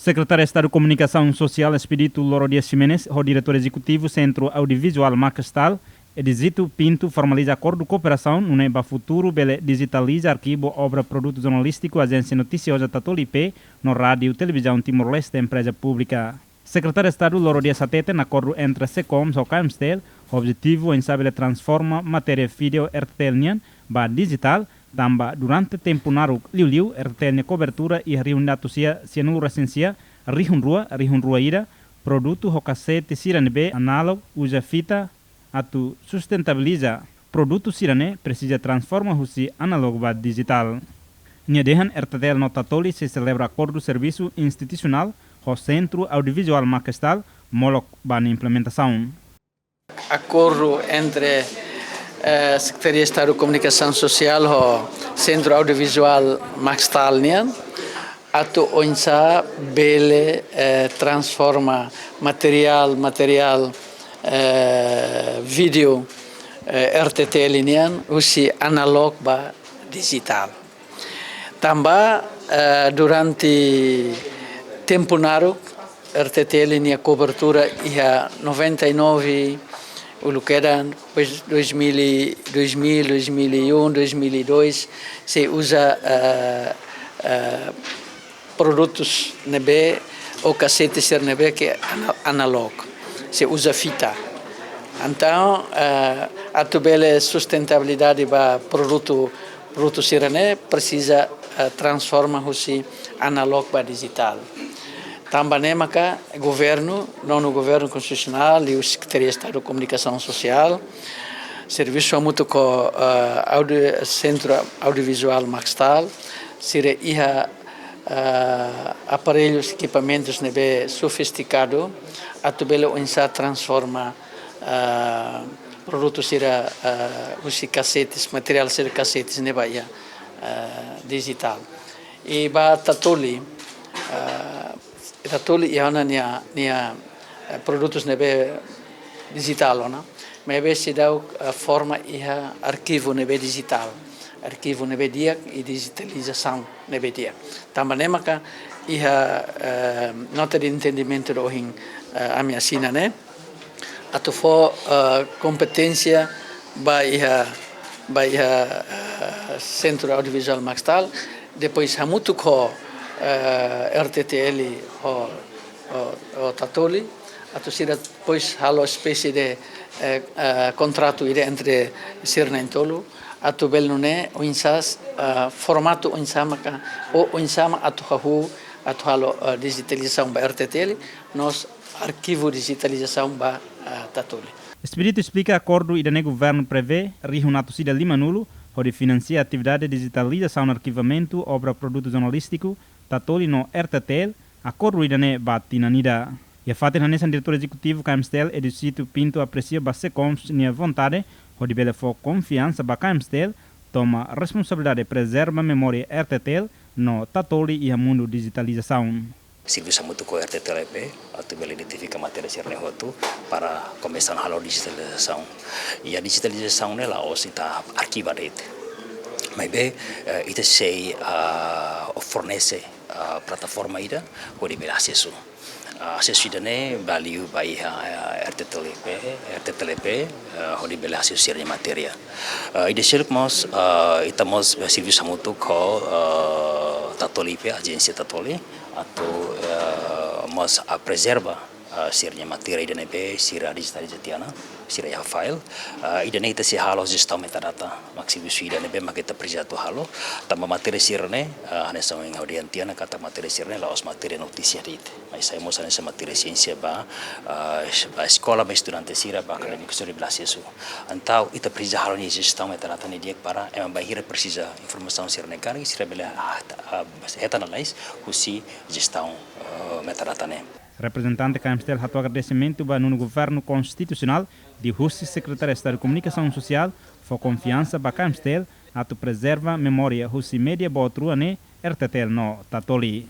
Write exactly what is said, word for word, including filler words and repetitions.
Sekretáriu Estadu Komunikasaun Sosiál Expedito Loro Dias Ximenes ho Diretór Ezekutivu Sentru Audiovizuál Maxtal, Edisito Pinto, formaliza akordu kooperasaun nune'e ba futuru bele dijitaliza arkivu obra produtu jornalístiku Ajénsia Notisioza Tatoli I P no Rádiu Televizaun Timor-Leste Empreza Públika. Sekretáriu Estadu Loro Dias hateten akordu entre SECOMS ho KMSTL ho objetivu oinsá bele transforma matéria vídeo R T T L nian ba dijitál, tanba durante tempu naruk liuliu R T T L nia kobertura iha rihun ida atus sia sianulu resin sia, rihun rua, rihun rua ida, produtu ho kasete sira ne'ebé analógu uza fita. Atu sustentabiliza produtu sira-ne'e presiza transforma husi analógu ba dijitál. Nia dehan R T T L no Tatoli sei selebra akordu servisu institusionál ho Sentru Audiovizuál Maxtal molok ba nia implementasaun. Akordu entre, eh, Sekretaria Estadu Komunikasaun Sosiál ho Sentru Audiovizuál Maxtal nian atu oinsá bele, eh, transforma materiál, materiál, eh, vídeo, eh, R T T L nian husi analógu ba dijitál. Tanba, eh, durante tempu naruk R T T L nia kobertura iha noventa e nove uluk kedan, depois dois mil e, dois mil, dois mil e um, dois mil e dois, sei uza, eh, eh, produtus ne'ebé ou kasete sira ne'ebé ke ana-, analógu, sei uza fita. Entaun, eh, atu bele sustentabilidade ba produtu, produtu sira-ne'e presiza, eh, transforma husi analógu ba dijitál. Tanba ne'e maka governu, nonu governu konstitusionál, liuhusi Sekretaria Estadu Komunikasaun Sosiál, servisu hamutuk ho, eh, audio, Sentru Audiovizuál Maxtal, sira iha, eh, aparelhus, ekipamentus ne'ebé sofistikadu, atu bele oinsá transforma, eh, produtu sira, eh, husi kasetes, materiál sira kasetes ne'e ba iha, eh, dijitál. I ba Tatoli, eh, Tatoli iha ona nia, nia, eh, produtus ne'ebé dijitál ona. Maibé seidauk, eh, forma iha arkivu ne'ebé dijitál. Arkivu ne'ebé di'ak i dijitalizasaun ne'ebé di'ak. Tanba ne'e maka iha, eh, nota de entendimentu ida ohin, eh, ami asina ne'e atu fó, eh, kompeténsia ba iha, ba iha, eh, Sentru Audiovizuál Maxtal, depois hamutuk ho, eh, R T T L ho, ho, ho Tatoli, atu sira depois halo espésie de, eh, eh, kontratu ida entre sira na'in-tolu, atu bele nune'e oinsá, eh, formatu oinsá maka, ou oinsá mak atu hahú, atu halo, eh, dijitalizasaun ba R T T L, no arkivu dijitalizasaun ba, ah, Tatoli. Expedito esplika akordu ida-ne'e governu prevee rihun atus ida limanulu hodi finansia atividade dijitalizasaun arkivamentu obra produtu jornalístiku Tatoli no R T T L, akordu ida-ne'e ba tinan ida. Iha fatin hanesan Diretór Ezekutivu KMSTL Edisito Pinto apresia ba SECOMS nia vontade hodi bele fó konfiansa ba KMSTL toma responsabilidade prezerva memória R T T L no Tatoli iha mundu dijitalizasaun. Servisu hamutuk ho R T T L I P atu bele identifika matéria sira-ne'e hotu para komesa halo dijitalizasaun. I dijitalizasaun ne'e la'ós ita arkiva de'it. Maibé, eh, ita sei, ah, fornese, ah, plataforma ida hodi bele asesu. Ah, asesu ida-ne'e ba liu ba iha, eh, R T T L I P, R T T L I P, eh, hodi bele asesu sira-nia matéria. Eh, ida seluk mós, eh, ita mós, eh, servisu hamutuk ho, eh, Tatoli I P, ajénsia Tatoli, atu, eh, mós, ah, prezerva, ah, sira-nia matéria ida ne'ebé sira dijitaliza tiha ona, sira iha file. Ah, ida-ne'e ita sei halo jestaun metadata, mak servisu ida ne'ebé mak ita presiza atu halo, tanba matéria sira-ne'e, ah, hanesan ohin ha'u dehan tiha ona katak matéria sira-ne'e la'ós matéria notísia de'it. Maibé sai mós hanesan matéria siénsia ba, ah, ba eskola, ba estudante sira, ba akadémiku sira bele asesu. Entaun, ita presiza halo nia jestaun metadata ne'e di'ak para ema bainhira presiza informasaun sira-ne'e karik, sira bele, ah, ta-, ah, hetan lalais husi jestaun, ah, metadata ne'e. Reprezentante KMSTL hato'o agradesimentu ba nonu governu konstitusionál liuhusi Sekretáriu Estadu Komunikasaun Sosiál, fó konfiansa ba KMSTL atu prezerva memória husi média boot rua ne'e, R T T L no Tatoli.